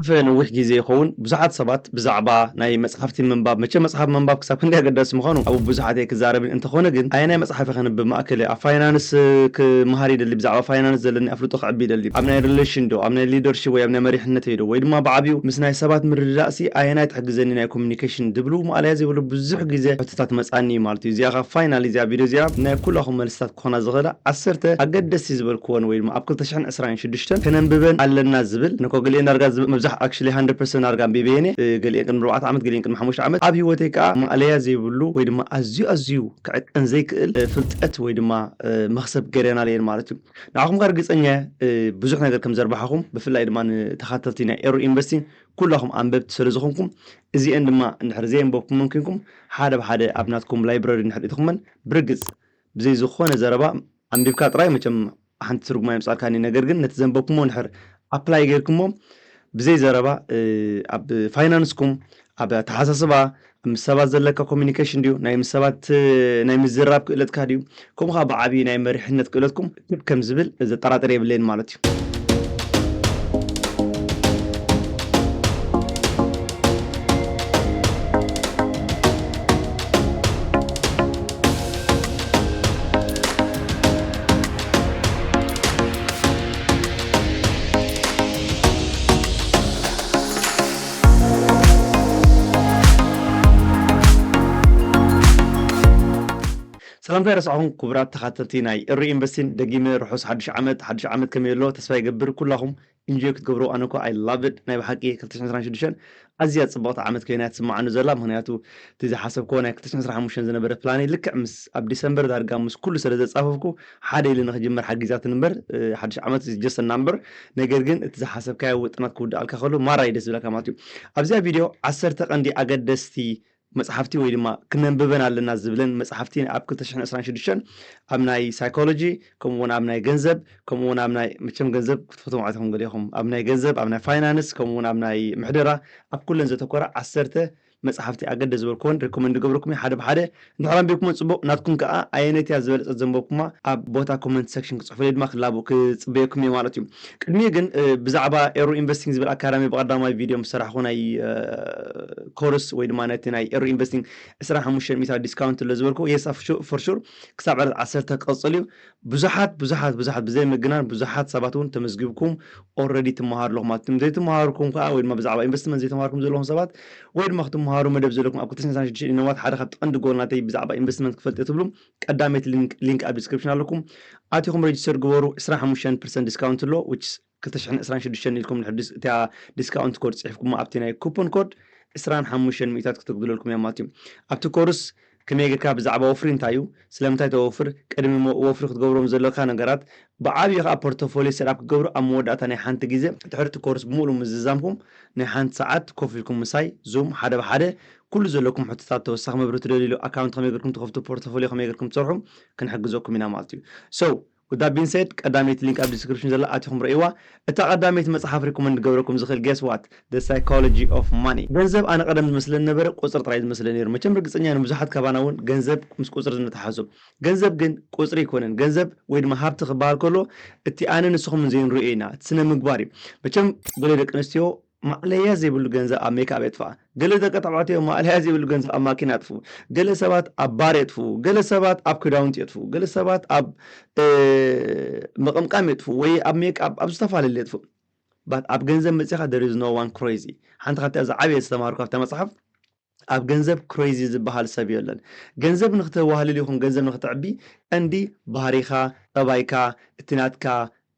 ዝሓለፈ ነዊሕ ግዜ ይኸውን ብዙሓት ሰባት ብዛዕባ ናይ መጽሓፍቲ ምንባብ፣ መቸም መጽሓፍ ምንባብ ክሳብ ክንደይ ኣገዳሲ ምዃኑ ኣብ ብዙሓት ኣይክዛረብን፣ እንተኾነ ግን ኣየናይ መጽሓፍ ከንብብ ማእከል ኣብ ፋይናንስ ክመሃር ይደሊ፣ ብዛዕባ ፋይናንስ ዘለኒ ኣፍልጦ ክዕቢ ይደሊ፣ ኣብ ናይ ሪሌሽን ዶ ኣብ ናይ ሊደርሽፕ ወይ ኣብ ናይ መሪሕነት ዶ ወይ ድማ ብዓብዩ ምስ ናይ ሰባት ምርድዳእሲ ኣየናይ ትሕግዘኒ ናይ ኮሚኒኬሽን ድብሉ ማእለያ ዘይብሉ ብዙሕ ግዜ ሕቶታት መጻኒ እዩ ማለት እዩ። እዚኣ ፋይናል እዚኣ ቪድዮ እዚኣ ናይ ኩላኹም መልስታት ክኾና ዝኽእላ ዓሰርተ ኣገደስቲ ዝበልክወን ወይ ድማ ኣብ ክልተ ሽሕን ዕስራን ሽዱሽተን ከነንብበን ኣለና ዝብል ነኮ ገሊኤን ዳርጋ ዝብ- መብዛሕ actually hundred percent ዳርጋ ኣንቢበየን እየ። ገሊኤን ቅድሚ ኣርባዕተ ዓመት ገሊኤን ቅድሚ ሓሙሽተ ዓመት ኣብ ህይወተይ ከዓ ማእለያ ዘይብሉ ወይ ድማ ኣዝዩ ኣዝዩ ክዕቀን ዘይክእል ፍልጠት ወይ ድማ መኽሰብ ገይረናል እየን ማለት እዩ። ንዓኹም ከ ርግፀኛ እየ ብዙሕ ነገር ከም ዘርባሕኹም ብፍላይ ድማ ንተኻተልቲ ናይ ኤሩ ኢንቨስቲንግ ኩላኹም ኣንበብቲ ስለ ዝኾንኩም እዚአን ድማ እንድሕር ዘየንበብኩመን ኮንኩም ሓደ ብሓደ ኣብ ናትኩም ላይብረሪ እንድሕር እትኹመን ብርግፅ ብዘይ ዝኾነ ዘረባ ኣንቢብካ ጥራይ መቸም ሓንቲ ትርጉም ኣይምጻልካኒ። ነገር ግን ነቲ ዘንበብኩሞ እንድሕር ኣፕላይ ጌርኩሞ ብዘይ ዘረባ ኣብ ፋይናንስኩም ኣብ ኣተሓሳስባ ምስ ሰባት ዘለካ ኮሚኒኬሽን ድዩ ናይ ምስ ሰባት ናይ ምዝራብ ክእለትካ ድዩ ከምኡ ከዓ ብዓብዪ ናይ መሪሕነት ክእለትኩም ክብ ከም ዝብል ዘጠራጥር የብለይን ማለት እዩ። ሰላምታ ይረስዕኹም ክቡራት ተኻተልቲ ናይ እሪ ኢንቨስቲን ደጊመ ርሑስ ሓዱሽ ዓመት ሓዱሽ ዓመት ከመይ ኣሎ ተስፋ ይገብር ኩላኹም ኢንጆይ ክትገብሩ ኣነ ኮ ኣይ ላቭ ኢት ናይ ብሓቂ ክልተ ሽሕን ዕስራን ሽዱሽተን ኣዝያ ጽብቕቲ ዓመት ኮይና ትስምዓኒ ዘላ ምኽንያቱ እቲ ዝሓሰብክዎ ናይ ክልተ ሽሕን ዕስራን ሓሙሽተን ዝነበረ ፕላነይ ልክዕ ምስ ኣብ ዲሰምበር ዳርጋ ምስ ኩሉ ስለ ዘጻፈፍኩ ሓደ ኢለ ንክጅምር ሓጊዛትን እምበር ሓድሽ ዓመት is just a number ነገር ግን እቲ ዝሓሰብካዮ ውጥናት ክውድኣልካ ከሎ ማራ እዩ ደስ ዝብለካ ማለት እዩ ኣብዚኣ ቪድዮ ዓሰርተ ቀንዲ ኣገደስቲ መጽሓፍቲ ወይ ድማ ክነንብበን ኣለና ዝብለን መጽሓፍቲ ኣብ ክልተ ሽሕን ዕስራን ሽዱሽተን ኣብ ናይ ሳይኮሎጂ ከምኡ እውን ኣብ ናይ ገንዘብ ከምኡ እውን ኣብ ናይ መቸም ገንዘብ ክትፈትዎም ዓትኹም ገሊኹም ኣብ ናይ ገንዘብ ኣብ ናይ ፋይናንስ ከምኡ እውን ኣብ ናይ ምሕደራ ኣብ ኩለን ዘተኮራ ዓሰርተ መጽሓፍቲ ኣገደ ዝበልኩዎን ሪኮመንድ ገብረኩም ሓደ ብሓደ እንድሕር ኣንቢብኩሞ ጽቡቕ ናትኩም ከዓ ኣየነይት እያ ዝበለጸት ዘንበብኩማ ኣብ ቦታ ኮመንት ሴክሽን ክጽሕፉለይ ድማ ክላቡ ክጽበየኩም እየ ማለት እዩ ቅድሚኡ ግን ብዛዕባ ኤሩ ኢንቨስቲንግ ዝብል ኣካዳሚ ብቐዳማይ ቪድዮ ምስ ሰራሕኩ ናይ ኮርስ ወይ ድማ ነቲ ናይ ኤሩ ኢንቨስቲንግ ዕስራን ሓሙሽተን ሚእታዊ ዲስካውንት ኣሎ ዝበልኩ yes for sure ክሳብ ዕለት ዓሰርተ ክቕጽል እዩ ብዙሓት ብዙሓት ብዙሓት ብዘይ ምግናን ብዙሓት ሰባት እውን ተመዝጊብኩም already ትመሃሩ ኣለኹም ማለት እዩ ዘይትመሃርኩም ከዓ ወይ ድማ ብዛዕባ ኢንቨስትመንት ዘይተማሃርኩም ዘለኹም ሰባት ወይ ድማ ክትመሃሩ መደብ ዘለኩም ኣብ ክልተ ሽሕን ዕስራን ሽዱሽተን ኢነዋት ሓደ ካብቲ ቀንዲ ጎል ናተይ ብዛዕባ ኢንቨስትመንት ክፈልጥ እየ ትብሉ ቀዳመይቲ ሊንክ ኣብ ዲስክሪፕሽን ኣለኩም ኣቲኹም ሬጅስተር ግበሩ ዕስራን ሓሙሽተን ፐርሰንት ዲስካውንት ኣሎ which ክልተ ሽሕን ዕስራን ሽዱሽተን ኢልኩም ድሕር እቲኣ ዲስካውንት ኮድ ፅሒፍኩሞ ኣብቲ ናይ ኩፖን ኮድ ዕስራን ሓሙሽተን ሚእታት ክተጉድለልኩም እዮም ማለት እዩ ኣብቲ ኮርስ ከመይ ጌርካ ብዛዕባ ወፍሪ እንታይ እዩ ስለምንታይ ተወፍር ቅድሚ ወፍሪ ክትገብሮም ዘለካ ነገራት ብዓብዪ ከዓ ፖርቶፎሊዮ ሰድኣፕ ክትገብሩ ኣብ መወዳእታ ናይ ሓንቲ ግዜ ድሕርቲ ኮርስ ብምሉእ ምዝዛምኩም ናይ ሓንቲ ሰዓት ኮፍ ኢልኩም ምሳይ ዙም ሓደ ብሓደ ኩሉ ዘለኩም ሕቶታት ተወሳኺ መብርህ ትደልዩ ኣካውንት ከመይ ጌርኩም ትኸፍቱ ፖርቶፎሊዮ ከመይ ጌርኩም ትሰርሑ ክንሕግዘኩም ኢና ማለት እዩ so with that being said ቀዳመይቲ ሊንክ ኣብ ዲስክሪፕሽን ዘላ ኣቲኹም ረእይዋ እታ ቀዳመይቲ መፅሓፍ ሪኮመንድ ገብረኩም ዝኽእል guess what the psychology of money ገንዘብ ኣነ ቀደም ዝመስለኒ ነበረ ቁፅሪ ጥራይ ዝመስለ ነይሩ መቸም ርግፀኛ ንብዙሓት ካባና እውን ገንዘብ ምስ ቁፅሪ ዝነተሓዙ ገንዘብ ግን ቁፅሪ ኣይኮነን ገንዘብ ወይ ድማ ሃብቲ ክበሃል ከሎ እቲ ኣነ ንስኹም ዘይንሪኦ ኢና እቲ ስነ ምግባር እዩ መቸም ገለ ደቂ ኣንስትዮ ማእለያ ዘይብሉ ገንዘብ ኣብ ሜክኣፕ የጥፍኣ ገለ ደቂ ተባዕትዮ ማእለያ ዘይብሉ ገንዘብ ኣብ ማኪና ኣጥፍኡ ገለ ሰባት ኣብ ባር የጥፍኡ ገለ ሰባት ኣብ ክዳውንቲ የጥፍኡ ገለ ሰባት ኣብ ምቕምቃም የጥፍኡ ወይ ኣብ ሜክኣፕ ኣብ ዝተፈላለዩ የጥፍኡ but ኣብ ገንዘብ መፂኻ there is no one crazy ሓንቲ ካብቲ ዝዓበየ ዝተማሃርኩ ኣብታ መፅሓፍ ኣብ ገንዘብ crazy ዝበሃል ሰብ የለን ገንዘብ ንክተዋህልል ይኹን ገንዘብ ንክትዕቢ ቀንዲ ባህሪኻ ጠባይካ እቲ ናትካ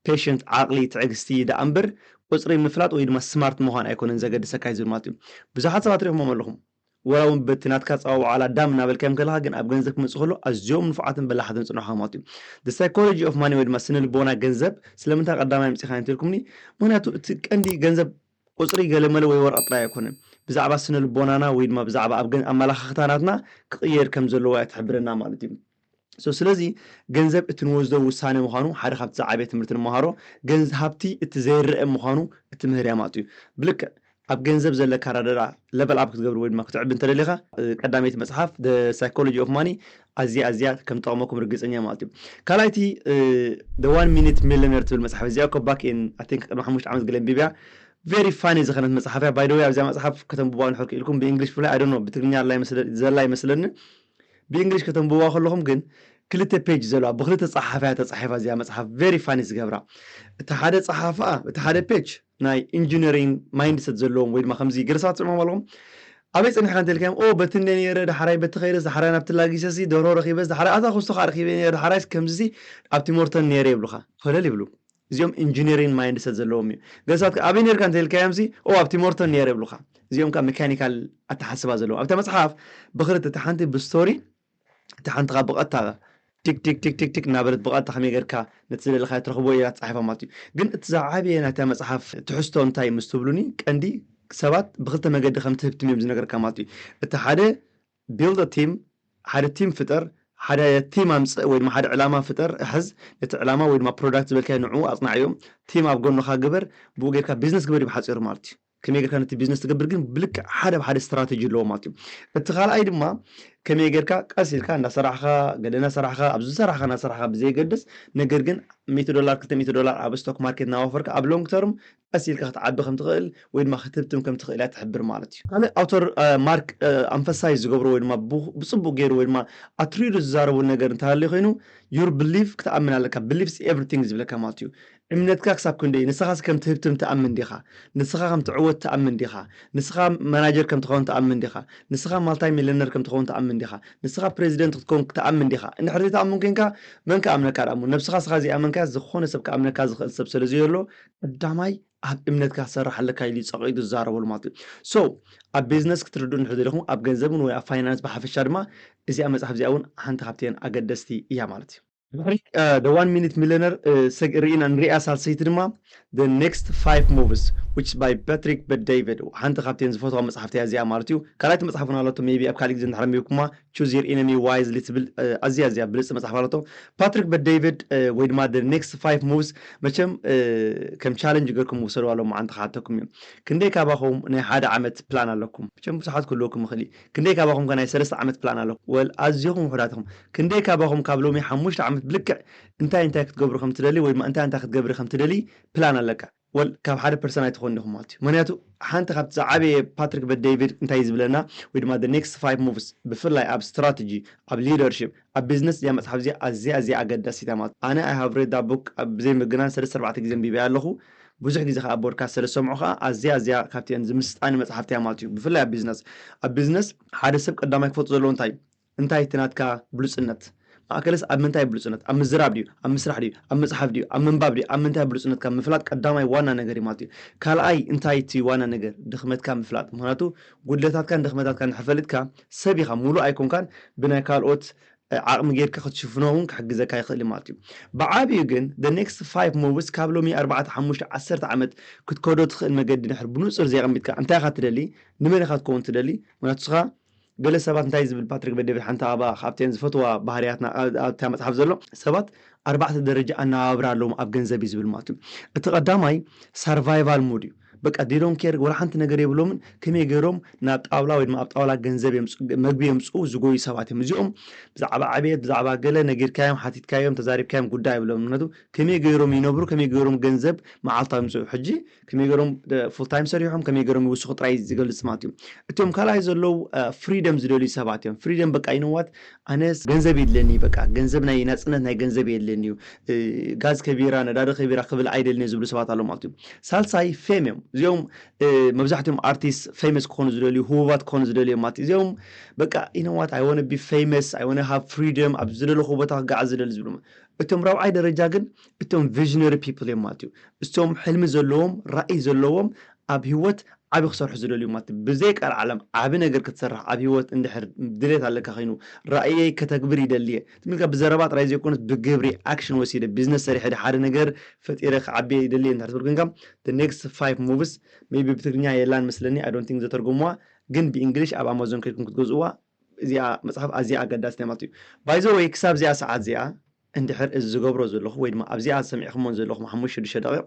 patient ዓቕሊ ትዕግስቲ ደኣ እምበር ቁፅሪ ምፍላጥ ወይ ድማ smart ምዃን ኣይኮነን ዘገድሰካ እዩ ዝብል ማለት እዩ ብዙሓት ሰባት ሪኹሞም ኣለኹም ወላ እውን በቲ ናትካ ፀዋውዓላ ዳም እናበልካዮም ከለካ ግን ኣብ ገንዘብ ክመፅእ ከሎ ኣዝዮም ንፉዓትን በላሓትን ፅኑሓት ማለት እዩ the psychology of money ወይ ድማ ስነ ልቦና ገንዘብ ስለምንታይ ቀዳማይ ኣምፂኻዮ እንተልኩምኒ ምክንያቱ እቲ ቀንዲ ገንዘብ ቁፅሪ ገለመለ ወይ ወረቐት ጥራይ ኣይኮነን ብዛዕባ ስነ ልቦናና ወይ ድማ ብዛዕባ ኣብ ኣመላኻኽታ ናትና ክቕየር ከም ዘለዎ እያ ትሕብረና ማለት እዩ ስለዚ ገንዘብ እቲ ንወስዶ ውሳነ ምዃኑ ሓደ ካብቲ ዝዓበየ ትምህርቲ ንመሃሮ ገንዘብ ሃብቲ እቲ ዘይረአ ምዃኑ እቲ ምህርያ ማለት እዩ ብልክዕ ኣብ ገንዘብ ዘለካ ራደራ ለበል ኣብ ክትገብር ወይ ድማ ክትዕቢ እንተደሊኻ ቀዳመይቲ መፅሓፍ the psychology of money ኣዝያ ኣዝያ ከም ጠቕመኩም ርግፀኛ ማለት እዩ ካልኣይቲ the one minute millionaire ትብል መፅሓፍ እዚኣ ኮባክ in I think ቅድሚ ሓሙሽተ ዓመት ገለ ኣንቢብያ very funny ዝኸነት መጽሓፍ እያ። By the way ኣብዚኣ መጽሓፍ ከተንብቧ ንሕር ክኢልኩም ብእንግሊሽ ብፍላይ I don't know ብትግርኛ ዘላ ይመስለኒ። ብእንግሊሽ ከተንብቧ ከለኹም ግን ክልተ ፔጅ ዘለዋ ብክልተ ጸሓፍያ ተጻሒፋ እዚኣ መጽሓፍ very funny ዝገብራ። እቲ ሓደ ጸሓፍኣ እቲ ሓደ ፔጅ ናይ ኢንጂነሪንግ ማይንድሰት ዘለዎም ወይ ድማ ከምዚ ገለ ሰባት ትስምዖም ኣለኹም ኣበይ ጸኒሕካ እንተልካዮም ኦ በቲ እንደ ነይረ ዳሕራይ በቲ ከይደስ ዳሕራይ ናብቲ ላጊሰሲ ደርሆ ረኺበስ ዳሕራይ ኣታ ክስቶ ከዓ ረኺበ ነይረ ዳሕራይስ ከምዚሲ ኣብ ቲሞርተን ነይረ ይብሉኻ ፈለል ይብሉ። እዚኦም ኢንጂነሪንግ ማይንድሰት ዘለዎም እዩ። ገለ ሰባት ኣበይ ነርካ እንተልካዮም ሲ ኦ ኣብ ቲሞርተን ነይረ ይብሉኻ። እዚኦም ከዓ ሜካኒካል ኣተሓስባ ዘለዎም ኣብታ መፅሓፍ ብክልተ እቲ ሓንቲ ብስቶሪ እቲ ሓንቲ ከዓ ብቐጥታ ቲክ ቲክ ቲክ ቲክ ቲክ እናበለት ብቐጥታ ከመይ ጌርካ ነቲ ዝደለካ ትረኽቦ እያ ትፃሒፋ ማለት እዩ። ግን እቲ ዝዓበየ ናይታ መፅሓፍ ትሕዝቶ እንታይ ምስ ትብሉኒ ቀንዲ ሰባት ብክልተ መገዲ ከም ትህብትም እዮም ዝነገርካ ማለት እዩ። እቲ ሓደ build a team ሓደ ቲም ፍጠር ሓደ ቲም ኣምፅእ ወይ ድማ ሓደ ዕላማ ፍጠር ሕዝ ነቲ ዕላማ ወይ ድማ ፕሮዳክት ዝበልካዮ ንዕኡ ኣፅናዕዮም ቲም ኣብ ጎንኻ ግበር ብኡ ጌርካ ቢዝነስ ግበር እዩ ብሓፂሩ ማለት እዩ። ከመይ ጌርካ ነቲ ቢዝነስ ትገብር ግን ብልክዕ ሓደ ብሓደ ስትራተጂ ኣለዎ ማለት እዩ። እቲ ካልኣይ ድማ ከመይ ጌርካ ቀስ ኢልካ እንዳሰራሕኻ ገለ እናሰራሕኻ ኣብዚ ዝሰራሕኻ እናሰራሕኻ ብዘየገድስ ነገር ግን ሚእቲ ዶላር ክልተ ሚእቲ ዶላር ኣብ ስቶክ ማርኬት እናወፈርካ ኣብ ሎንግ ተርም ቀስ ኢልካ ክትዓቢ ከም ትኽእል ወይ ድማ ክትህብትም ከም ትኽእል እያ ትሕብር ማለት እዩ። ካልእ ኣውቶር ማርክ ኣምፈሳይዝ ዝገብሮ ወይ ድማ ብፅቡቅ ገይሩ ወይ ድማ ኣትሪሩ ዝዛረቡ ነገር እንተሃልዩ ኮይኑ your belief ክትኣምን ኣለካ። Belief is everything ዝብለካ ማለት እዩ። እምነትካ ክሳብ ክንደይ ንስኻስ ከም ትህብትም ትኣምን ዲኻ? ንስኻ ከም ትዕወት ትኣምን ዲኻ? ንስኻ ማናጀር ከም ትኸውን ትኣምን ዲኻ? ንስኻ ማልታይ ሚለነር ከም ትኸውን ትኣምን ዲኻ? ንስኻ ፕሬዚደንት ክትከውን ትኣምን ዲኻ? እንድሕር ዘይትኣምን ኮንካ መን ክኣምነካ ደኣ እሞ ነብስኻ ስኻ ዘይኣመንካያ ዝኾነ ሰብ ክኣምነካ ዝኽእል ሰብ ስለ ዘየሎ ቀዳማይ ኣብ እምነትካ ክትሰርሕ ኣለካ ኢሉ እዩ ጸቒጡ ዝዛረበሉ ማለት እዩ። So ኣብ ቢዝነስ ክትርድኡ እንድሕር ደሊኹም ኣብ ገንዘብን ወይ ኣብ ፋይናንስ ብሓፈሻ ድማ እዚኣ መጽሓፍ እዚኣ እውን ሓንቲ ካብተን ኣገደስቲ እያ ማለት እዩ። ድሕሪ The One Minute Millionaire ርኢና ንሪኣ ሳልሰይቲ ድማ The Next Five Moves which by Patrick Bet David ሓንቲ ካብተን ዝፈትዋ መጽሓፍቲ እያ እዚኣ ማለት እዩ። ካልኣይቲ መጽሓፍ እውን ኣለቶ maybe ኣብ ካልእ ግዜ እንድሕር ኣንቢብኩማ Choose Your Enemy Wisely ትብል ኣዝያ ኣዝያ ብልጽቲ መጽሓፍ ኣለቶ። ፓትሪክ Bet David ወይ ድማ The Next Five Moves መቸም ከም ቻለንጅ ገርኩም ውሰድዋ ሎማዓንቲ ክሓተኩም እዩ። ክንደይ ካባኹም ናይ ሓደ ዓመት ፕላን ኣለኩም? መቸም ብዙሓት ክህልወኩም ይኽእል እዩ። ክንደይ ካባኹም ከ ናይ ሰለስተ ዓመት ፕላን ኣለኩም? ወል ኣዚኹም ውሑዳት ኢኹም። ክንደይ ካባኹም ካብ ሎሚ ሓሙሽተ ዓመት ብልክዕ እንታይ እንታይ ክትገብሩ ከም ትደሊ ወይ ድማ እንታይ እንታይ ክትገብሪ ከም ትደሊ ፕላን ኣለካ? ወል ካብ ሓደ ፐርሰን ኣይትኾን ኢኹም ማለት እዩ። ምክንያቱ ሓንቲ ካብቲ ዝዓበየ ፓትሪክ Bet David እንታይ እዩ ዝብለና ወይ ድማ The Next Five Moves ብፍላይ ኣብ ስትራተጂ ኣብ ሊደርሽፕ ኣብ ቢዝነስ እዚኣ መፅሓፍ እዚኣ ኣዝያ ኣዝያ ኣገዳሲት እያ ማለት እዩ። ኣነ I have read that book ብዘይ ምግናን ሰለስተ ኣርባዕተ ግዜ ኣንቢበያ ኣለኹ። ብዙሕ ግዜ ከዓ ኣብ ፖድካስት ስለ ዝሰምዖ ከዓ ኣዝያ ኣዝያ ካብቲአን ዝምስጣኒ መፅሓፍቲ እያ ማለት እዩ። ብፍላይ ኣብ ቢዝነስ ኣብ ቢዝነስ ሓደ ሰብ ቀዳማይ ክፈልጦ ዘለዎ እንታይ እዩ? እንታይ እቲ ናትካ ብሉፅነት? ማእከልስ ኣብ ምንታይ ብሉፅነት? ኣብ ምዝራብ ድዩ? ኣብ ምስራሕ ድዩ? ኣብ ምፅሓፍ ድዩ? ኣብ ምንባብ ድዩ? ኣብ ምንታይ ብሉፅነትካ ምፍላጥ ቀዳማይ ዋና ነገር እዩ ማለት እዩ። ካልኣይ እንታይ እቲ ዋና ነገር? ድኽመትካ ምፍላጥ። ምክንያቱ ጉድለታትካን ድኽመታትካን እንድሕር ፈሊጥካ ሰብ ኢኻ፣ ሙሉእ ኣይኮንካን፣ ብናይ ካልኦት ዓቕሚ ጌርካ ክትሽፍኖ እውን ክሕግዘካ ይኽእል እዩ ማለት እዩ። ብዓብዩ ግን the next five moves ካብ ሎሚ ኣርባዕተ ሓሙሽተ ዓሰርተ ዓመት ክትከዶ ትኽእል መገዲ ድሕር ብንጹር ዘየቐሚጥካ እንታይ ኢኻ ትደሊ? ንመን ኢኻ ትከውን ትደሊ? ምክንያቱ ንስኻ ገለ ሰባት እንታይ ዝብል ፓትሪክ Bet David ሓንቲ ኣባ ካብተን ዝፈትዋ ባህርያትና ኣብታ መጽሓፍ ዘሎ ሰባት ኣርባዕተ ደረጃ ኣነባብራ ኣለዎም ኣብ ገንዘብ እዩ ዝብል ማለት እዩ። እቲ ቀዳማይ survival mode እዩ። በቃ they don't care ወላ ሓንቲ ነገር የብሎምን። ከመይ ገይሮም ናብ ጣውላ ወይ ድማ ኣብ ጣውላ ገንዘብ መግቢ የምፅኡ ዝጎዩ ሰባት እዮም እዚኦም። ብዛዕባ ዕብየት ብዛዕባ ገለ ነጊርካዮም ሓቲትካዮም ተዛሪብካዮም ጉዳይ የብሎም። ምክንያቱ ከመይ ገይሮም ይነብሩ ከመይ ገይሮም ገንዘብ መዓልታዊ ምፅኡ ሕጂ ከመይ ገይሮም ፉል ታይም ሰሪሖም ከመይ ገይሮም ይውስኹ ጥራይ ዝገልፅ ማለት እዩ። እቶም ካልኣይ ዘለዉ ፍሪደም ዝደልዩ ሰባት እዮም። ፍሪደም በቃ you know what ኣነስ ገንዘብ የድለኒ በቃ ገንዘብ ናይ ናፅነት ናይ ገንዘብ የድለኒ እዩ። ጋዝ ከቢራ ነዳዲ ከቢራ ክብል ኣይደልን ዝብሉ ሰባት ኣሎ ማለት እዩ። ሳልሳይ ፌም እዮም እዚኦም መብዛሕትኦም ኣርቲስት ፌመስ ክኾኑ ዝደልዩ ህቡባት ክኾኑ ዝደልዩ ማለት እዩ። እዚኦም በቃ you know what I wanna be famous I wanna have freedom ኣብ ዝደለኹ ቦታ ክገዓዝ ዝደሊ ዝብሉ። እቶም ራብዓይ ደረጃ ግን እቶም ቪዥነሪ ፒፕል እዮም ማለት እዩ። እቶም ሕልሚ ዘለዎም ራእይ ዘለዎም ኣብ ህይወት ዓቢ ክሰርሑ ዝደልዩ ማለት እዩ። ብዘይ ቃል ዓለም ዓቢ ነገር ክትሰርሕ ኣብ ህይወት እንድሕር ድሌት ኣለካ ኮይኑ ራእየይ ከተግብር ይደሊ እየ ትብል ኢልካ ብዘረባ ጥራይ ዘይኮነስ ብግብሪ ኣክሽን ወሲደ ቢዝነስ ሰሪሐ ሓደ ነገር ፈጢረ ክዓቢ ይደሊ እየ እንድሕር ትብል ኮንካ the next five moves maybe ብትግርኛ የላን መስለኒ I don't think ዘተርጎምዋ ግን ብእንግሊሽ ኣብ ኣማዞን ከይድኩም ክትገዝእዋ እዚኣ መፅሓፍ ኣዝያ ኣገዳሲት እያ ማለት እዩ። By the way ክሳብ እዚኣ ሰዓት እዚኣ እንድሕር እዚ ዝገብሮ ዘለኹ ወይ ድማ ኣብዚኣ ሰሚዕኹሞን ዘለኹም ሓሙሽተ ሽዱሽተ ደቂቕ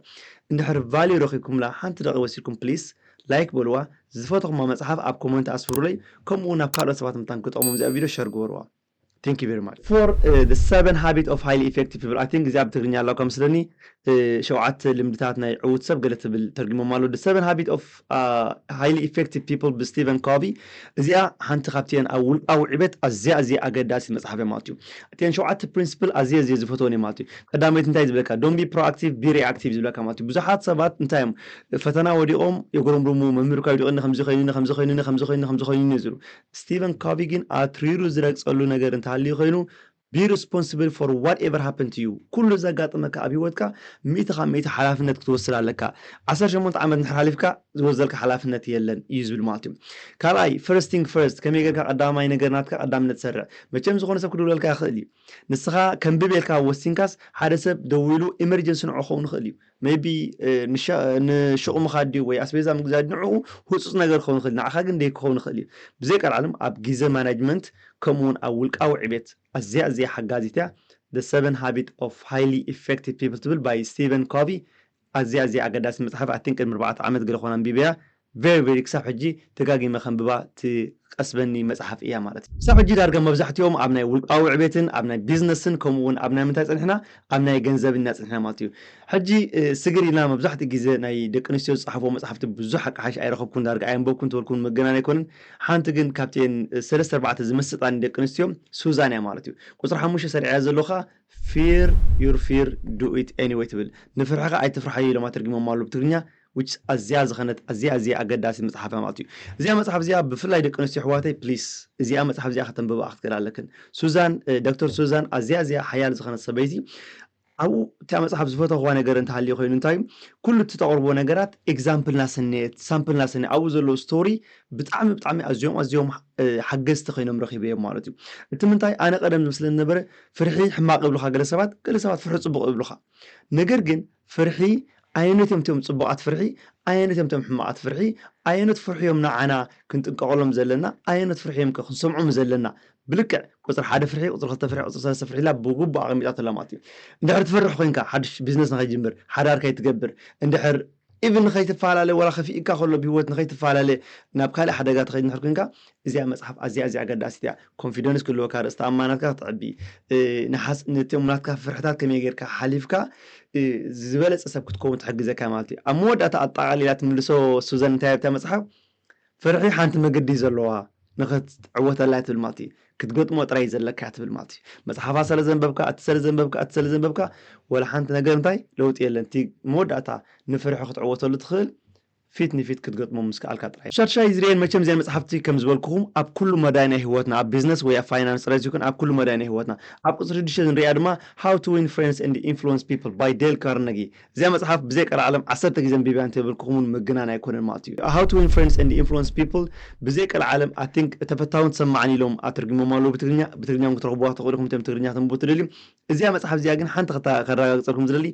እንድሕር ቫልዩ ረኺብኩምላ ሓንቲ ደቂቕ ወሲድኩም ፕሊስ ላይክ በልዋ። ዝፈተኹማ መፅሓፍ ኣብ ኮመንት ኣስፍሩለይ። ከምኡ እውን ናብ ካልኦት ሰባት ምታን ክጠቕሞም እዚኣ ቪድዮ ሸር ግበርዋ። Thank you very much. For uh, the seven habit of highly effective people. I think እዚኣ ብትግርኛ ኣለዋ ከም ስለኒ እ፣ ሸውዓተ ልምድታት ናይ ዕዉት ሰብ ገለ ትብል ተርጉሞማ ኣሎ። The seven habit of uh, highly effective people ብስቲቨን ኮቪ። እዚኣ ሓንቲ ካብቲአን ኣብ ውልቃዊ ዕቤት ኣዝያ ኣዝያ ኣገዳሲ መጽሓፍ እያ ማለት እዩ። እቲአን ሸውዓተ ፕሪንስፕል ኣዝየ ኣዝየ ዝፈትወን እየ ማለት እዩ። ቀዳመይቲ እንታይ ዝብለካ? Don't be proactive, be reactive ዝብለካ ማለት እዩ። ብዙሓት ሰባት እንታይ እዮም? ፈተና ወዲቖም የጉረምርሙ፣ መምህር እኳ ይውድቐኒ፣ ከምዚ ኮይኑኒ፣ ከምዚ ኮይኑኒ፣ ከምዚ ኮይኑኒ፣ ከምዚ ኮይኑኒ ዝብሉ። ስቲቨን ኮቪ ግን ኣትሪሩ ዝረግጸሉ ነገር እንተሃልዩ ኮይኑ፣ be responsible for whatever happened to you። ኩሉ ዘጋጠመካ ኣብ ህይወትካ ሚእቲ ካብ ሚእቲ ሓላፍነት ክትወስድ ኣለካ። ዓሰርተ ሸሞንተ ዓመት እንድሕር ሓሊፍካ ዝወዘልካ ሓላፍነት የለን እዩ ዝብል ማለት እዩ። ካልኣይ፣ first thing first፣ ከመይ ጌርካ ቀዳማይ ነገር ናትካ ቀዳምነት ትሰርዕ። መቸም ዝኾነ ሰብ ክድውለልካ ይኽእል እዩ። ንስኻ ከንብብ ኢልካ ወሲንካስ ሓደ ሰብ ደዊሉ ኢመርጀንሲ ንዑ ክኸውን ይኽእል እዩ። ሜቢ ንሸቑ ምኻድ ድዩ ወይ ኣስቤዛ ምግዛእ ንዕኡ ህፁፅ ነገር ክኸውን ይኽእል፣ ንዓኻ ግን ደይ ክኸውን ይኽእል እዩ። ብዘይ ቀልዓለም ኣብ ግዜ ማናጅመንት ከምኡውን ኣብ ውልቃዊ ዕቤት ኣዝያ ኣዝያ ሓጋዚት እያ። The seven habit of highly effective people ትብል by ስቲቨን ኮቪ። ኣዝያ ኣዝያ ኣገዳሲ መፅሓፍ፣ ኣቲን ቅድሚ ኣርባዕተ ዓመት ገለ ኮነ ኣንቢበያ። ቨሪ ቨሪ ክሳብ ሕጂ ተጋጊመ ከንብባ ትቀስበኒ መፅሓፍ እያ ማለት እዩ። ክሳብ ሕጂ ዳርጋ መብዛሕትኦም ኣብ ናይ ውልቃዊ ዕቤትን ኣብ ናይ ቢዝነስን ከምኡ እውን ኣብ ናይ ምንታይ ፀኒሕና፣ ኣብ ናይ ገንዘብ ኢና ፀኒሕና ማለት እዩ። ሕጂ ስግር ኢልና መብዛሕትኡ ግዜ ናይ ደቂ ኣንስትዮ ዝፀሓፍዎ መፅሓፍቲ ብዙሕ ኣቃሓሽ ኣይረኸብኩን፣ ዳርጋ ኣየንበብኩን ተበልኩን መገናን ኣይኮንን። ሓንቲ ግን ካብተን ሰለስተ ኣርባዕተ ዝመሰጣኒ ደቂ ኣንስትዮ ሱዛን እያ ማለት እዩ። ቁፅሪ ሓሙሽተ ሰሪዐያ ዘለኹ fear your fear, do it anyway ትብል። ንፍርሕኻ ኣይትፍርሓዮ ኢሎም ኣተርጊሞማ ኣለዉ ብትግርኛ። Which ኣዝያ ዝኸነት ኣዝያ ኣዝያ ኣገዳሲ መፅሓፍ እያ ማለት እዩ። እዚኣ መፅሓፍ እዚኣ ብፍላይ ደቂ ኣንስትዮ ኣሕዋተይ ፕሊስ እዚኣ መፅሓፍ እዚኣ ከተንብባ ክትክእል ኣለክን። ሱዛን ዶክተር ሱዛን ኣዝያ ኣዝያ ሓያል ዝኸነት ሰበይቲ ኣብኡ እታ መፅሓፍ ዝፈተኽዋ ነገር እንተሃልዩ ኮይኑ እንታይ ኩሉ እቲ ተቕርቦ ነገራት ኤግዛምፕል ናሰነየት ሳምፕል ናሰነየት ኣብኡ ዘለዉ ስቶሪ ብጣዕሚ ብጣዕሚ ኣዝዮም ኣዝዮም ሓገዝቲ ኮይኖም ረኺበዮም ማለት እዩ። እቲ ምንታይ ኣነ ቀደም ዝመስለኒ ነበረ ፍርሒ ሕማቕ ይብሉኻ ገለ ሰባት፣ ገለ ሰባት ፍርሒ ፅቡቕ ይብሉኻ። ነገር ግን ፍርሒ ኣየኖት እዮም እቶም ፅቡቓት ፍርሒ፣ ኣየኖት እዮም እቶም ሕማቓት ፍርሒ፣ ኣየኖት ፍርሒ እዮም ንዓና ክንጥንቀቐሎም ዘለና፣ ኣየኖት ፍርሒ እዮም ከ ክንሰምዖም ዘለና። ብልክዕ ቁፅሪ ሓደ ፍርሒ፣ ቁፅሪ ክልተ ፍርሒ፣ ቁፅሪ ሰለስተ ፍርሒ ኢላ ብግቡእ ኣቐሚጣቶ ኣላ ማለት እዩ። እንድሕር ትፈርሕ ኮይንካ ሓድሽ ቢዝነስ ንኸይጅምር፣ ሓዳር ከይትገብር፣ እንድሕር ኢቭን ንኸይትፈላለ ወላ ከፊእካ ከሎ ብህይወት ንኸይትፈላለ ናብ ካልእ ሓደጋ ትኸይድ እንድሕር ኮይንካ እዚኣ መፅሓፍ ኣዝያ ኣዝያ ኣገዳሲት እያ። ኮንፊደንስ ክህልወካ፣ ርእስቲ ኣማናትካ ክትዕቢ፣ ንሓስ ነቶም ናትካ ፍርሕታት ከመይ ጌርካ ሓሊፍካ ዝበለፀ ሰብ ክትከውን ትሕግዘካ ማለት እዩ። ኣብ መወዳእታ ኣጠቓሊላ ትምልሶ ሱዘን እንታይ ኣብታ መፅሓፍ ፍርሒ ሓንቲ መገዲ ዘለዋ ንኽትዕወተላ ትብል ማለት እዩ። ክትገጥሞ ጥራይ ዘለካ ትብል ማለት እዩ። መፅሓፋ ስለ ዘንበብካ እቲ ስለ ዘንበብካ እቲ ስለ ዘንበብካ ወላ ሓንቲ ነገር እንታይ ለውጢ የለን። እቲ መወዳእታ ንፍርሒ ክትዕወተሉ ትኽእል ፊት ንፊት ክትገጥሞ ምስ ከኣልካ ጥራይ። ሻድሻይ ዝርኤን መቸም እዚኣን መፅሓፍቲ ከም ዝበልኩኹም ኣብ ኩሉ መዳይ ናይ ህይወትና ኣብ ቢዝነስ ወይ ኣብ ፋይናንስ ጥራይ ዘይኮን ኣብ ኩሉ መዳይ ናይ ህይወትና ኣብ ቁፅሪ ሽዱሽተ ንሪኣ ድማ How to Win Friends and Influence People by Dale Carnegie። እዚኣ መፅሓፍ ብዘይ ቀልዓለም ዓሰርተ ግዜ ኣንቢበያ እንተይበልኩኹም እውን ምግናን ኣይኮነን ማለት እዩ። How to Win Friends and Influence People ብዘይ ቀልዓለም ኣቲንክ ተፈታውን ተሰማዕን ኢሎም ኣተርጊሞም ኣለዉ ብትግርኛ። ብትግርኛ እውን ክትረኽብዋ ትኽእሉ ኢኹም እቶም ትግርኛ ተንብቡ ትደልዩ። እዚኣ መፅሓፍ እዚኣ ግን ሓንቲ ከረጋግፀልኩም ዝደሊ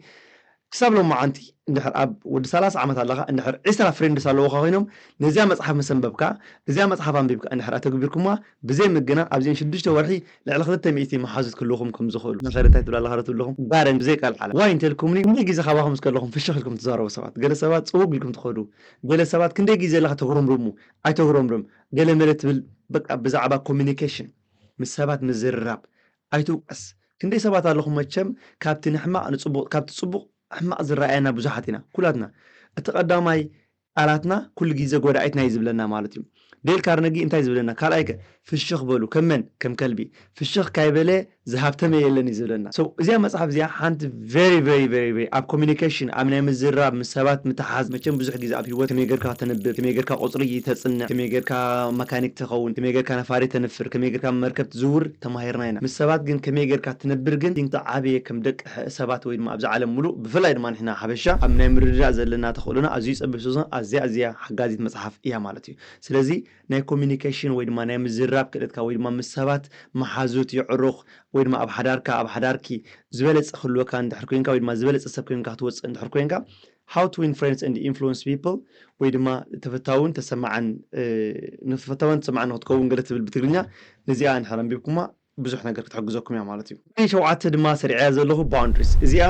ክሳብ ሎማዓንቲ እንድሕር ኣብ ወዲ ሰላሳ ዓመት ኣለኻ እንድሕር ዒስራ ፍሬንድስ ኣለዉኻ ኮይኖም ነዚኣ መፅሓፍ ምስ ኣንበብካ እዚኣ መፅሓፍ ኣንቢብካ እንድሕር ኣተግቢርኩማ ብዘይ ምግናን ኣብዚአን ሽዱሽተ ወርሒ ልዕሊ ክልተ ሚእቲ መሓዙት ክህልውኹም ከም ዝኽእሉ። መኸር እንታይ ትብል ኣለኻ ዶ ትብልኹም? ጋረን ብዘይ ቃል ዓለም ዋይ እንተልኩምኒ ክንደይ ግዜ ካባኹም ምስ ከለኹም ፍሽኽ ኢልኩም ትዛረቡ ሰባት። ገለ ሰባት ፅውግ ኢልኩም ትኸዱ። ገለ ሰባት ክንደይ ግዜ ኣለኻ ተጉረምርሙ ኣይተጉረምርም ገለ መለ ትብል። በቃ ብዛዕባ ኮሚኒኬሽን ምስ ሰባት ምዝርራብ ኣይትውቀስ። ክንደይ ሰባት ኣለኹም መቸም ካብቲ ንሕማቕ ንፅቡቕ ካብቲ ፅቡቕ ሕማቕ ዝረኣየና ብዙሓት ኢና ኩላትና። እቲ ቀዳማይ ቃላትና ኩሉ ግዜ ጎዳኢትና እዩ ዝብለና ማለት እዩ። ዴል ካርነጊ እንታይ ዝብለና ካልኣይ ከ ፍሽኽ በሉ ከም መን ከም ከልቢ ፍሽኽ ካይበለ ዝሃብተመ የለን እዩ ዝብለና። So እዚኣ መፅሓፍ እዚኣ ሓንቲ very very very very ኣብ ኮሚኒኬሽን ኣብ ናይ ምዝራብ ምስ ሰባት ምትሓዝ መቸም ብዙሕ ግዜ ኣብ ህይወት ከመይ ጌርካ ተንብብ ከመይ ጌርካ ቁፅሪ ተፅንዕ ከመይ ጌርካ መካኒክ ትኸውን ከመይ ጌርካ ነፋሪ ተንፍር ከመይ ጌርካ መርከብ ትዝውር ተማሂርና ኢና። ምስ ሰባት ግን ከመይ ጌርካ ትነብር ግን ዝዓበየ ከም ደቂ ሰባት ወይ ድማ ኣብዚ ዓለም ሙሉእ ብፍላይ ድማ ንሕና ሓበሻ ኣብ ናይ ምርድዳእ ዘለና ተኽእሎና ኣዝዩ ፀቢብ ስለ ዝኾነ ኣዝያ ኣዝያ ሓጋዚት መፅሓፍ እያ ማለት እዩ። ስለዚ ናይ ኮሚኒኬሽን ወይ ድማ ናይ ምዝራብ ክእለትካ ወይ ድማ ምስ ሰባት መሓዙት የዕሩኽ ወይ ድማ ኣብ ሓዳርካ ኣብ ሓዳርኪ ዝበለፀ ክህልወካ እንድሕር ኮይንካ ወይ ድማ ዝበለፀ ሰብ ኮይንካ ክትወፅእ እንድሕር ኮይንካ How to Win Friends and Influence People ወይ ድማ ተፈታውን ተሰማዕን ንተፈታውን ተሰማዕን ንክትከውን ገለ ትብል ብትግርኛ ነዚኣ እንድሕር ኣንቢብኩማ ብዙሕ ነገር ክትሕግዘኩም እያ ማለት እዩ። ሸውዓተ ድማ ሰሪዐያ ዘለኹ boundaries እዚኣ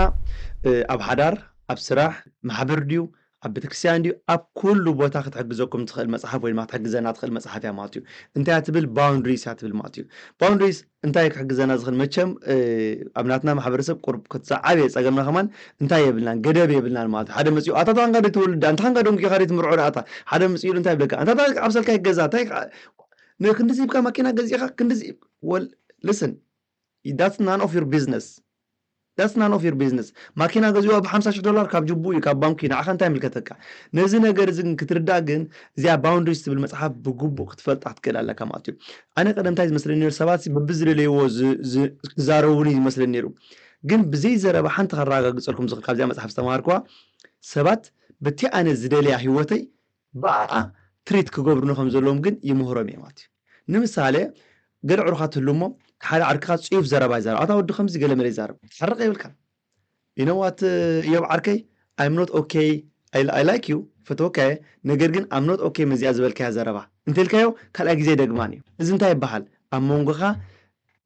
ኣብ ሓዳር ኣብ ስራሕ ማሕበር ድዩ ኣብ ቤተክርስትያን ድዩ ኣብ ኩሉ ቦታ ክትሕግዘኩም ትኽእል መጽሓፍ ወይ ድማ ክትሕግዘና ትኽእል መጽሓፍ እያ ማለት እዩ። እንታይ እያ ትብል? Boundaries እያ ትብል ማለት እዩ። Boundaries እንታይ ክሕግዘና ዝኽእል? መቸም ኣብ ናትና ማሕበረሰብ ቁርብ ክትዛዓብ የፀገምና ከማን እንታይ የብልናን፣ ገደብ የብልናን ማለት እዩ። ሓደ መፅኡ ኣታ ታንጋ ዶ ትወልዳ እንታ ካንጋ ዶ ጌኻ ዶ ትምርዖ ኣታ ሓደ መፅኡ እንታይ ይብለካ? ኣንታ ኣብሰልካ ይገዛ እንታይ ክንድዚ ይብካ ማኪና ገዚእኻ ክንድዚ ወል listen that's none of your business that's none of your business። ማኪና ገዚዋ ብ50 ሺህ ዶላር ካብ ጅቡ እዩ ካብ ባንኩ እዩ ንዓኻ እንታይ ይምልከተካ? ነዚ ነገር እዚ ግን ክትርዳእ ግን እዚኣ boundaries ትብል መጽሓፍ ብግቡእ ክትፈልጣ ክትክእል ኣለካ ማለት እዩ። ኣነ ቀደምታይ ዝመስለኒ ነሩ ሰባት በብዝደለይዎ ክዛረቡኒ ዝመስለኒ ነሩ። ግን ብዘይ ዘረባ ሓንቲ ከረጋግፀልኩም ዝኽእል ካብዚኣ መጽሓፍ ዝተማሃርኩዋ ሰባት በቲ ኣነ ዝደለያ ህይወተይ ብኣ ትሪት ክገብሩኒ ከም ዘለዎም ግን ይምህሮም እየ ማለት እዩ። ንምሳሌ ገለ ዕሩኻ ትህሉ እሞ ሓደ ዓርክኻ ፅዩፍ ዘረባ ይዛረብ ኣታ ወዲ ከምዚ ገለ መለ ይዛረብ ሓርቕ የብልካ ኢነዋት እዮም ዓርከይ I'm not okay I like you ፈተወካ እየ ነገር ግን I'm not okay መዚኣ ዝበልካያ ዘረባ እንተልካዮ ካልኣይ ግዜ ደግማን እዩ። እዚ እንታይ ይበሃል? ኣብ መንጎኻ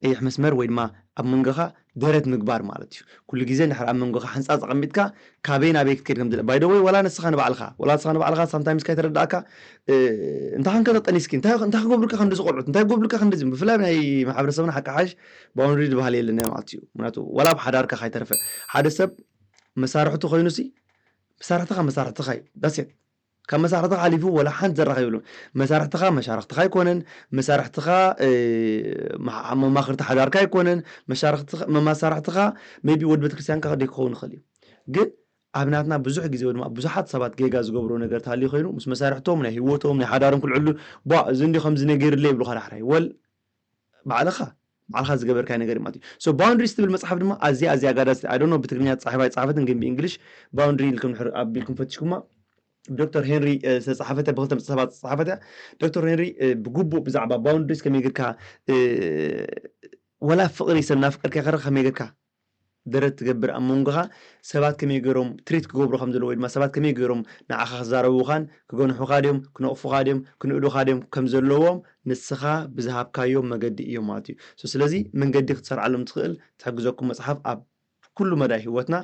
ቀይሕ መስመር ወይ ድማ ኣብ መንጎኻ ደረት ምግባር ማለት እዩ። ኩሉ ግዜ እንድሕር ኣብ መንጎኻ ሕንፃፅ ኣቐሚጥካ ካበይ ናበይ ክትከይድ ከም ባይደወይ ወላ ንስኻ ንባዕልኻ ወላ ንስኻ ንባዕልኻ ሳምታይምስ ካይተረዳእካ እንታይ ከንከተጠኒስኪ እንታይ ክገብሩካ ክንዲ ዝቆልዑት እንታይ ክገብሩካ ክንዲ ብፍላይ ናይ ማሕበረሰብና ሓቂ ሓሽ ባውንድሪ ዝበሃል የለን ማለት እዩ። ምክንያቱ ወላ ኣብ ሓዳርካ ካይተረፈ ሓደ ሰብ መሳርሕቱ ኮይኑሲ መሳርሕትኻ መሳርሕትኻ እዩ ዳሴት ካብ መሳርሕትኻ ሓሊፉ ወላ ሓንቲ ዘራኸብ የብሉን። መሳርሕትኻ መሻርኽትኻ ኣይኮነን፣ መሳርሕትኻ መማኽርቲ ሓዳርካ ኣይኮነን፣ መሳርሕትኻ maybe ወዲ ቤተክርስትያንካ ደይ ክኸውን ይኽእል እዩ። ግን ኣብ ናትና ብዙሕ ግዜ ወይ ድማ ብዙሓት ሰባት ጌጋ ዝገብሩ ነገር ተሃልዩ ኮይኑ ምስ መሳርሕቶም ናይ ህይወቶም ናይ ሓዳሮም ክልዕሉ ቧ እዚ እንዲ ከምዚ ነጊርለ ይብሉኻ ዳሕራይ ወል ባዕልኻ ባዕልኻ ዝገበርካዮ ነገር ማለት እዩ። So boundaries ትብል መፅሓፍ ድማ ኣዝያ ኣዝያ ኣጋዳሲ I don't know ብትግርኛ ፃሒፋ ይፃሓፈትን ግን ብእንግሊሽ boundary ኢልኩም ድሕር ኣቢልኩም ፈትሽኩማ ዶክተር ሄንሪ ዝተፃሓፈተ ብክልተ መፅሓፋት ዝተፃሓፈተ ዶክተር ሄንሪ ብግቡእ ብዛዕባ boundaries ከመይ ጌርካ ወላ ፍቕሪ ሰብ ናፍቀርካ ከረ ከመይ ጌርካ ደረት ትገብር ኣብ መንጎኻ ሰባት ከመይ ገይሮም ትሪት ክገብሩ ከም ዘለዎ ወይ ድማ ሰባት ከመይ ገይሮም ንዓኻ ክዛረቡኻን ክገንሑኻ ድዮም ክነቕፉኻ ድዮም ክንእዱኻ ድዮም ከም ዘለዎም ንስኻ ብዝሃብካዮም መገዲ እዮም ማለት እዩ። ስለዚ መንገዲ ክትሰርዓሎም ትኽእል ትሕግዘኩም መፅሓፍ ኣብ ኩሉ መዳይ ህይወትና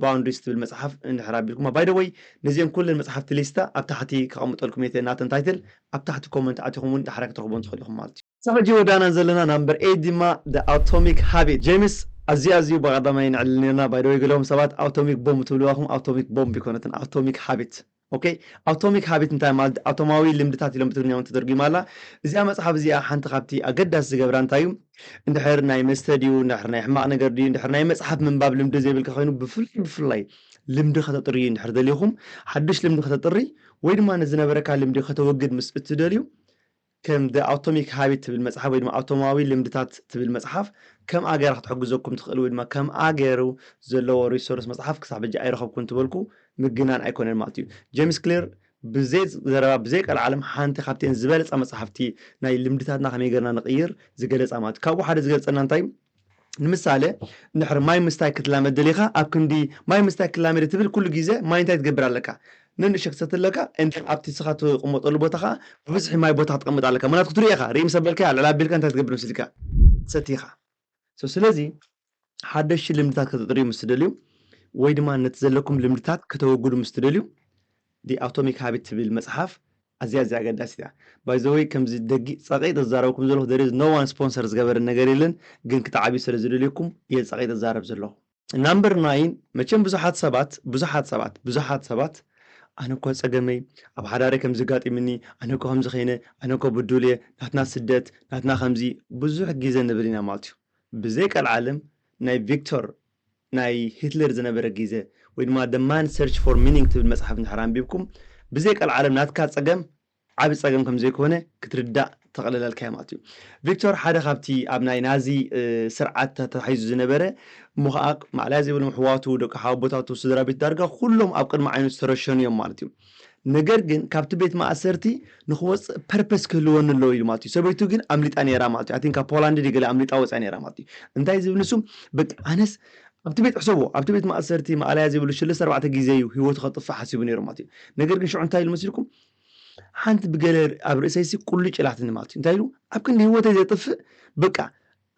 boundaries ትብል መፅሓፍ እንድሕር ኣቢልኩማ by the way ነዚኦም ኩለን መፅሓፍቲ ሊስታ ኣብ ታሕቲ ከቐምጠልኩም እየ ናተን ታይትል ኣብ ታሕቲ ኮመንት ኣቲኹም እውን ዳሕራይ ክትረኽቦም ትኽእሉ ኢኹም ማለት እዩ። ሳብ ሕጂ ወዳና ዘለና ናምበር ኤይት ድማ the atomic habit ጄምስ ኣዝዩ ኣዝዩ ብቐዳማይ ንዕልል ነርና by the way ገለዎም ሰባት atomic bomb ትብልዋኹም atomic bomb ይኮነትን atomic habit okay atomic habit እንታይ ማለት ኣቶማዊ ልምድታት ኢሎም ብትግርኛ እውን ተተርጉማ ኣላ። እዚኣ መፅሓፍ እዚኣ ሓንቲ ካብቲ ኣገዳሲ ዝገብራ እንታይ እዩ እንድሕር ናይ መስተ ድዩ እንድሕር ናይ ሕማቕ ነገር ድዩ እንድሕር ናይ መፅሓፍ ምንባብ ልምዲ ዘይብልካ ኮይኑ ብፍላይ ብፍላይ ልምዲ ከተጥርዩ እንድሕር ደሊኹም ሓዱሽ ልምዲ ከተጥሪ ወይ ድማ ንዝነበረካ ልምዲ ከተወግድ ምስ እትደልዩ ከም the atomic habit ትብል መፅሓፍ ወይ ድማ ኣቶማዊ ልምድታት ትብል መፅሓፍ ከም ኣገራ ክትሕግዘኩም ትኽእል ወይ ድማ ከም ኣገሩ ዘለዎ ሪሶርስ መፅሓፍ ክሳብ ሕጂ ኣይረኸብኩን ትበልኩ ምግናን ኣይኮነን ማለት እዩ። ጄምስ ክሊር ብዘይ ዘረባ ብዘይ ቀልዓለም ሓንቲ ካብተን ዝበለፃ መፅሓፍቲ ናይ ልምድታትና ከመይ ገርና ንቕይር ዝገለፃ ማለት ካብኡ ሓደ ዝገልፀና እንታይ ንምሳሌ እንድሕር ማይ ምስታይ ክትላመድ ደሊኻ ኣብ ክንዲ ማይ ምስታይ ክላመድ ትብል ኩሉ ግዜ ማይ እንታይ ትገብር ኣለካ ንንእሽቶ ክሰቲ ኣለካ ኣብቲ ስኻ ትቕመጠሉ ቦታ ከዓ ብብዝሒ ማይ ቦታ ክትቀምጥ ኣለካ ምክንያቱ ክትሪኦ ኢኻ ርኢ ምስ ኣበልካ ልዕል ኣቢልካ እንታይ ትገብር ምስልካ ትሰቲ ኢኻ ስለዚ ሓደሽቲ ልምድታት ከተጥርዩ ምስ ትደልዩ ወይ ድማ ነቲ ዘለኩም ልምድታት ከተወግዱ ምስ ትደልዩ the atomic habit ትብል መፅሓፍ ኣዝያ ኣዝያ ኣገዳሲት እያ። By the way ከምዚ ደጊ ፀቂጥ ዝዛረበኩም ዘለኹ there is no one sponsor ዝገበረ ነገር የለን ግን ክትዓብዩ ስለ ዝደልየኩም እየ ፀቂጥ ዝዛረብ ዘለኹ። ናምበር ናይን መቸም ብዙሓት ሰባት ብዙሓት ሰባት ብዙሓት ሰባት ኣነ እኮ ፀገመይ ኣብ ሓዳረይ ከምዚ ጋጢምኒ ኣነ እኮ ከምዚ ከይነ ኣነ እኮ ብዱል እየ ናትና ስደት ናትና ከምዚ ብዙሕ ግዜ ንብል ኢና ማለት እዩ። ብዘይ ቀልዓለም ናይ ቪክቶር ናይ ሂትለር ዝነበረ ግዜ ወይ ድማ the man search for meaning ትብል መፅሓፍ እንድሕር ኣንቢብኩም ብዘይ ቀልዓለም ናትካ ፀገም ዓቢ ጸገም ከም ዘይኮነ ክትርዳእ ተቕልለልካ እያ ማለት እዩ። ቪክቶር ሓደ ካብቲ ኣብ ናይ ናዚ ስርዓት ተታሒዙ ዝነበረ እሞ ኸዓ ማዕለያ ዘይብሎም ኣሕዋቱ፣ ደቂ ሓወቦታቱ፣ ስድራ ቤቱ ዳርጋ ኩሎም ኣብ ቅድሚ ዓይኑ ዝተረሸኑ እዮም ማለት እዩ። ነገር ግን ካብቲ ቤት ማእሰርቲ ንክወፅእ ፐርፐስ ክህልወኒ ኣለዎ ኢሉ ማለት እዩ። ሰበይቱ ግን ኣምሊጣ ነይራ ማለት እዩ። ኣቲንካ ፖላንድ ድዩ ገለ ኣምሊጣ ወፅያ ነይራ ማለት እዩ። እንታይ ዝብል ንሱ በቃ ኣነስ ኣብቲ ቤት ሕሰቦ ኣብቲ ቤት ማእሰርቲ ማእለያ ዘይብሉ ሽለስተ ኣርባዕተ ግዜ እዩ ህይወቱ ከጥፍእ ሓሲቡ ነይሩ ማለት እዩ። ነገር ግን ሽዑ እንታይ ኢሉ መሲልኩም ሓንቲ ብገለ ኣብ ርእሰይሲ ቁልጭ ኢላትኒ ማለት እዩ እንታይ ኢሉ ኣብ ክንዲ ህይወተይ ዘጥፍእ በቃ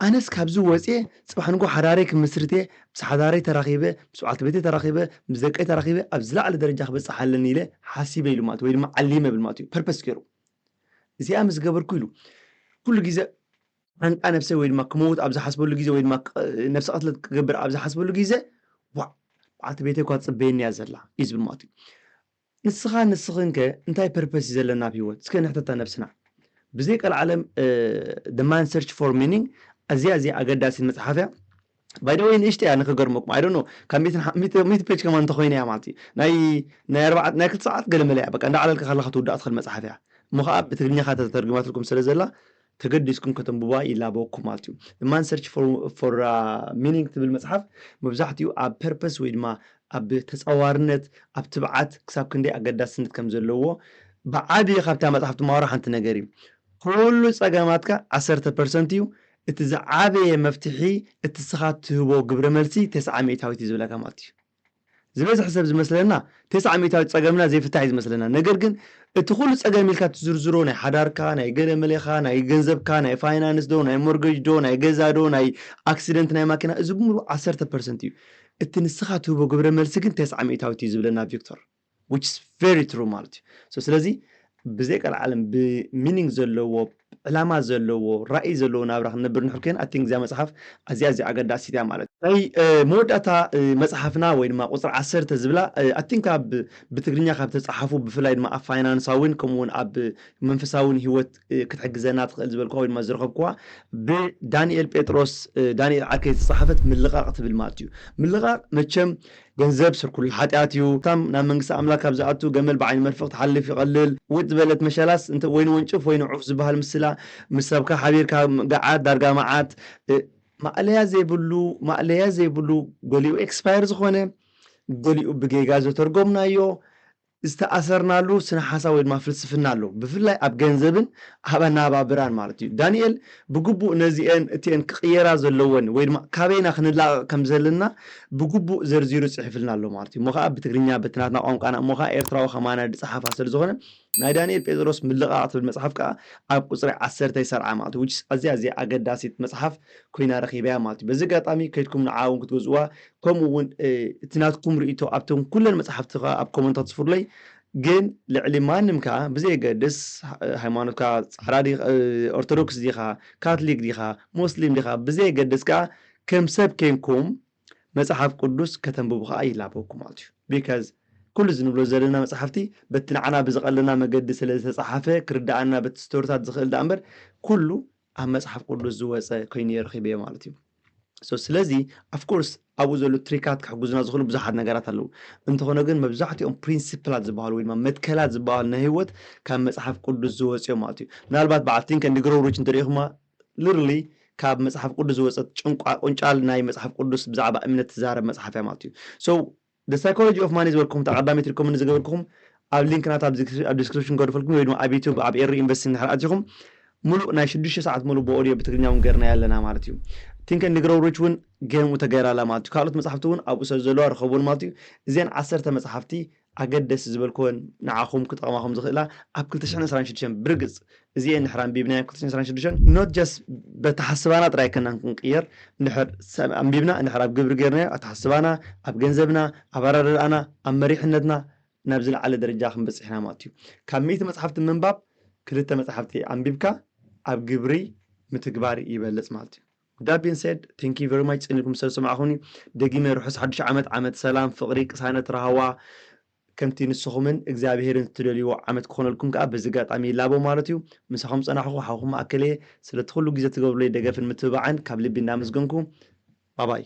ኣነስ ካብዚ ወፅየ ፅባሕ ንጎ ሓዳረይ ክምስርት እየ፣ ምስ ሓዳረይ ተራኺበ፣ ምስ በዓልቲ ቤተይ ተራኺበ፣ ምስ ደቀይ ተራኺበ ኣብ ዝለዓለ ደረጃ ክበፅሕ ኣለኒ ኢለ ሓሲበ ኢሉ ማለት እዩ፣ ወይ ድማ ዓሊመ ብል ማለት እዩ። ፐርፐስ ገይሩ እዚኣ ምስ ገበርኩ ኢሉ ኩሉ ግዜ ሓንቃ ነብሰይ ወይ ድማ ክመውት ኣብ ዝሓስበሉ ግዜ ወይ ድማ ቅ- ነብሰ ቅትለት ክገብር ኣብ ዝሓስበሉ ግዜ ዋዕ በዓልቲ ቤተይ እኳ ትፅበየኒ እያ ዘላ እዩ ዝብል ማለት እዩ። ንስኻ ንስኽን ከ እንታይ ፐርፐስ እዩ ዘለና ኣብ ህይወት? እስከ ንሕተታ ነብስና። ብዘይ ቀልዓለም The Man Search for Meaning ኣዝያ ኣዝያ ኣገዳሲት መጽሓፍ እያ። ባይ ወይ ንእሽተ እያ ንክገርመኩም ኣይ ኖ ካብ ሚእቲ ፔጅ ከማን እንተኮይነ እያ ማለት እዩ ናይ ናይ ኣርባዓት ናይ ክልተ ሰዓት ገለ መለ እያ በቃ እንዳዓለልካ ከለካ ትውዳእ ትኽእል መጽሓፍ እያ። እሞ ከዓ ብትግርኛ ከዓ ተተርግማትልኩም ስለ ዘላ ተገዲስኩም ከተንብባ ይላበወኩም ማለት እዩ። The Man Search for, for uh, Meaning ትብል መጽሓፍ መብዛሕትኡ ኣብ ፐርፐስ ወይ ድማ ኣብ ተፃዋርነት ኣብ ትብዓት ክሳብ ክንደይ ኣገዳስነት ከም ዘለዎ ብዓብዪ ካብታ መጽሓፍ ትማሃሮ ሓንቲ ነገር እዩ። ኩሉ ጸገማትካ ዓሰርተ ፐርሰንት እዩ። እቲ ዝዓበየ መፍትሒ እቲ ስኻ ትህቦ ግብረ መልሲ ተስዓ ሚእታዊት እዩ ዝብለካ ማለት እዩ። ዝበዝሕ ሰብ ዝመስለና ተስዓ ሚእታዊት ጸገምና ዘይፍታሕ እዩ ዝመስለና። ነገር ግን እቲ ኩሉ ጸገም ኢልካ ትዝርዝሮ ናይ ሓዳርካ፣ ናይ ገለ መሌኻ፣ ናይ ገንዘብካ፣ ናይ ፋይናንስ ዶ፣ ናይ ሞርገጅ ዶ፣ ናይ ገዛ ዶ፣ ናይ ኣክሲደንት ናይ ማኪና እዚ ብምሉ ዓሰርተ ፐርሰንት እዩ። እቲ ንስኻ ትህቦ ግብረ መልሲ ግን ተስዓ ሚእታዊት እዩ ዝብለና ቪክቶር። Which is very true ማለት እዩ። So ስለዚ ብዘይ ቀልዓለም ብሚኒንግ ዘለዎ ዕላማ ዘለዎ ራእይ ዘለዎ ናብራ ክንነብር ንሕር ኮይና ኣቲንግ እዚኣ መፅሓፍ ኣዝያ ኣዝያ ኣገዳሲት እያ ማለት እዩ። ናይ መወዳእታ መፅሓፍና ወይ ድማ ቁፅሪ ዓሰርተ ዝብላ ኣቲንግ ካብ ብትግርኛ ካብ ተፃሓፉ ብፍላይ ድማ ኣብ ፋይናንሳዊን ከምኡውን ኣብ መንፈሳዊን ህይወት ክትሕግዘና ትኽእል ዝበልኩዋ ወይ ድማ ዝረኸብኩዋ ብዳንኤል ጴጥሮስ ዳንኤል ዓርከይ ዝተፃሓፈት ምልቓቕ ትብል ማለት እዩ። ምልቓቕ መቸም ገንዘብ ስር ኩሉ ሓጢኣት እዩ። ታም ናብ መንግስቲ ኣምላክ ካብ ዝኣቱ ገመል ብዓይኒ መርፍቕ ትሓልፍ ይቐልል። ውጥ ዝበለት መሸላስ እንተ ወይኒ ወንጭፍ ወይኒ ዑፍ ዝበሃል ምስላ ምስ ሰብካ ሓቢርካ ገዓት ዳርጋ መዓት ማእለያ ዘይብሉ ማእለያ ዘይብሉ ገሊኡ ኤክስፓየር ዝኾነ ገሊኡ ብጌጋ ዘተርጎምናዮ ዝተኣሰርናሉ ስነ ሓሳብ ወይ ድማ ፍልስፍና ኣሎ። ብፍላይ ኣብ ገንዘብን ኣብ ኣናባብራን ማለት እዩ። ዳንኤል ብግቡእ ነዚአን እቲአን ክቕየራ ዘለወን ወይ ድማ ካበይና ክንላቐቕ ከም ዘለና ብግቡእ ዘርዚሩ ጽሒፍልና ኣሎ ማለት እዩ። እሞ ከዓ ብትግርኛ በቲ ናትና ቋንቋና እሞ ከዓ ኤርትራዊ ከማና ዝጸሓፋ ስለ ዝኾነ ናይ ዳንኤል ጴጥሮስ ምልቓቕ ትብል መጽሓፍ ከዓ ኣብ ቁጽሪ ዓሰርተ ይሰርዓ ማለት እዩ። Which is ኣዝያ ኣዝያ ኣገዳሲት መጽሓፍ ኮይና ረኺበያ ማለት እዩ። በዚ ኣጋጣሚ ከይድኩም ንዓ እውን ክትገዝእዋ ከምኡ እውን እቲ ናትኩም ርእይቶ ኣብቶም ኩለን መጽሓፍቲ ከዓ ኣብ ኮመንታት ስፍሩለይ። ግን ልዕሊ ማንም ከዓ ብዘየገድስ ሃይማኖትካ ፃዕዳ ኦርቶዶክስ ዲኻ ካትሊክ ዲኻ ሙስሊም ዲኻ ብዘየገድስ ከዓ ከም ሰብ ኬንኩም መፅሓፍ ቅዱስ ከተንብቡ ከዓ ይላበኩም ማለት እዩ። ቢካዝ ኩሉ እዚ ንብሎ ዘለና መፅሓፍቲ በቲ ንዓና ብዝቐለና መገዲ ስለ ዝተፃሓፈ ክርዳኣና በቲ ስቶርታት ዝኽእል ዳኣ እምበር ኩሉ ኣብ መፅሓፍ ቅዱስ ዝወፀ ኮይኑ የረኺበዮ ማለት እዩ። ስለዚ ኣፍኮርስ ኣብኡ ዘሎ ትሪካት ክሕግዙና ዝኽእሉ ብዙሓት ነገራት ኣለዉ። እንተኾነ ግን መብዛሕትኦም ፕሪንሲፕላት ዝበሃሉ ወይ ድማ መትከላት ዝበሃሉ ናይ ህይወት ካብ መፅሓፍ ቅዱስ ዝወፅዮ ማለት እዩ። ምናልባት በዓል ቲንክ እንድ ግሮው ሪች እንተሪኢኹማ ሊርሊ ካብ መፅሓፍ ቅዱስ ዝወፀት ጭንቋ ቁንጫል ናይ መፅሓፍ ቅዱስ ብዛዕባ እምነት ትዛረብ መፅሓፍ እያ ማለት እዩ። The Psychology of Money ዝበልኩም ተቐዳሚት ሪኮመንድ ዝገበርኩም ኣብ ሊንክ ናታ ኣብ ዲስክሪፕሽን ገድፈልኩም ወይ ድማ ኣብ ዩቱብ ኣብ ኤሪ ኢንቨስቲንግ ድሕር ኣቲኹም ሙሉእ ናይ ሽዱሽተ ሰዓት ሙሉእ ብኦዲዮ ብትግርኛ እውን ገርና ኣለና ማለት እዩ። ቲንክ እንድ ግሮው ሪች እውን ገምኡ ተገይራ ኣላ ማለት እዩ። ካልኦት መፅሓፍቲ እውን ኣብኡ ሰብ ዘለዋ ርኸቡን ማለት እዩ። እዚአን ዓሰርተ መፅሓፍቲ ኣገደሲ ዝበልክወን ንዓኹም ክጠቕማኹም ዝኽእላ ኣብ ክልተ ሽሕን ዕስራን ሽዱሽተን ብርግፅ እዚአን እንድሕር ኣንቢብናዮ ኣብ ክልተ ሽሕን ዕስራን ሽዱሽተን not just በተሓስባና ጥራይ ከና ክንቅየር እንድሕር ኣንቢብና እንድሕር ኣብ ግብሪ ገይርናዮ ኣተሓስባና ኣብ ገንዘብና ኣብ ኣረዳድኣና ኣብ መሪሕነትና ናብ ዝለዓለ ደረጃ ክንበፅሕ ኢና ማለት እዩ። ካብ ሚእቲ መፅሓፍቲ ምንባብ ክልተ መፅሓፍቲ ኣንቢብካ ኣብ ግብሪ ምትግባር ይበልፅ ማለት እዩ። That being said, thank you very much ፅን ኢልኩም ስለ ዝሰማዕኹኒ። ደጊመ ርሑስ ሓዱሽ ዓመት፣ ዓመት ሰላም፣ ፍቕሪ፣ ቅሳነት፣ ራህዋ ከምቲ ንስኹምን እግዚኣብሄርን እትደልይዎ ዓመት ክኾነልኩም ከዓ በዚ ኣጋጣሚ ይላቦ ማለት እዩ። ምሳኹም ፀናሕኹ ሓውኹም ኣከለየ። ስለቲ ኩሉ ግዜ ትገብሩለይ ደገፍን ምትብባዕን ካብ ልቢ እናመስገንኩ ባባይ።